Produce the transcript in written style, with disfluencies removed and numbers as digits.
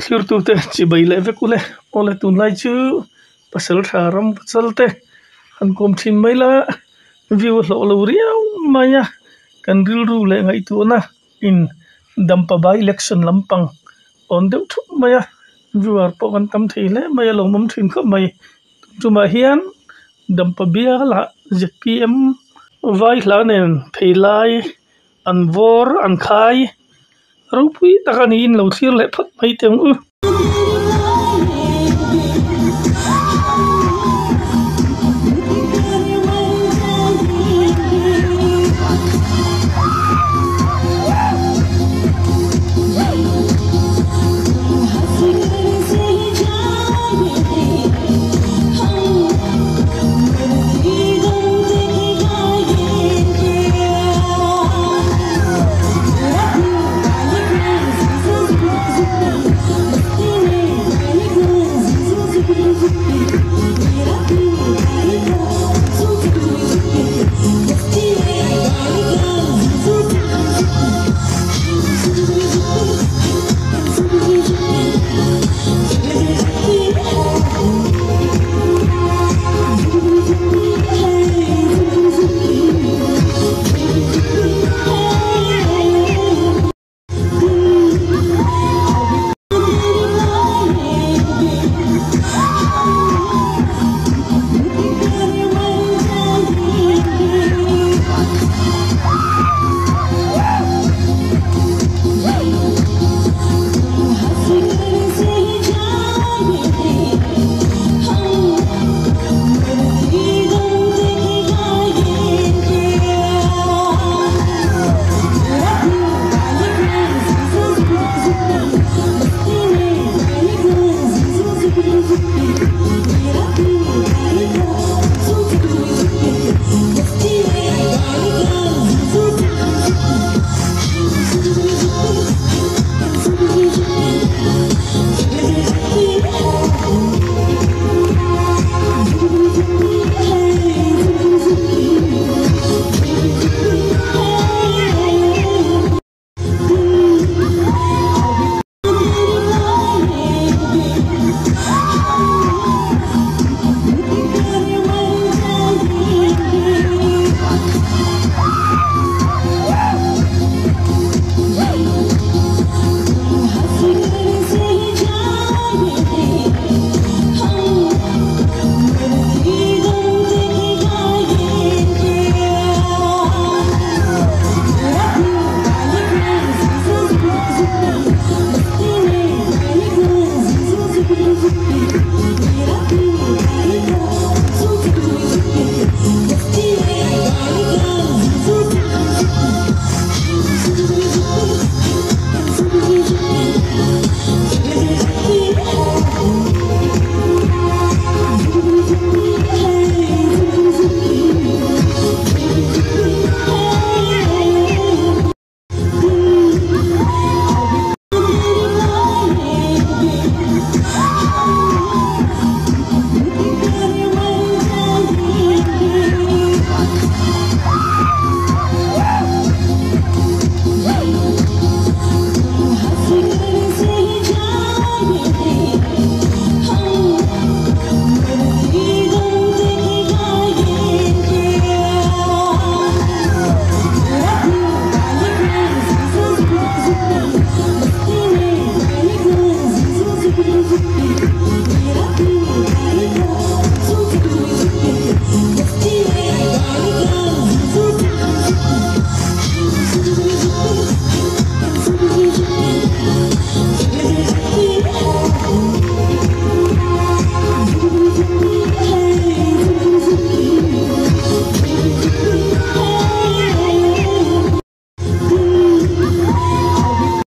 Thlirtute chibai leh vek ule awle tunlai chu pasaltha ram pasal te han kawm thin mai la view a hlawh lo riau mai a kan rilru leh ngaihtuahna in dampa by election lampang awn deuh thup mai a viewer pawh kan tam thei hle mai a lawmawm thin khawp mai chumah hian dampa biala z p m vai hla nen phei lai an vawr an khai ropui tak a niin lo thlir leh phawt mai teh ang u.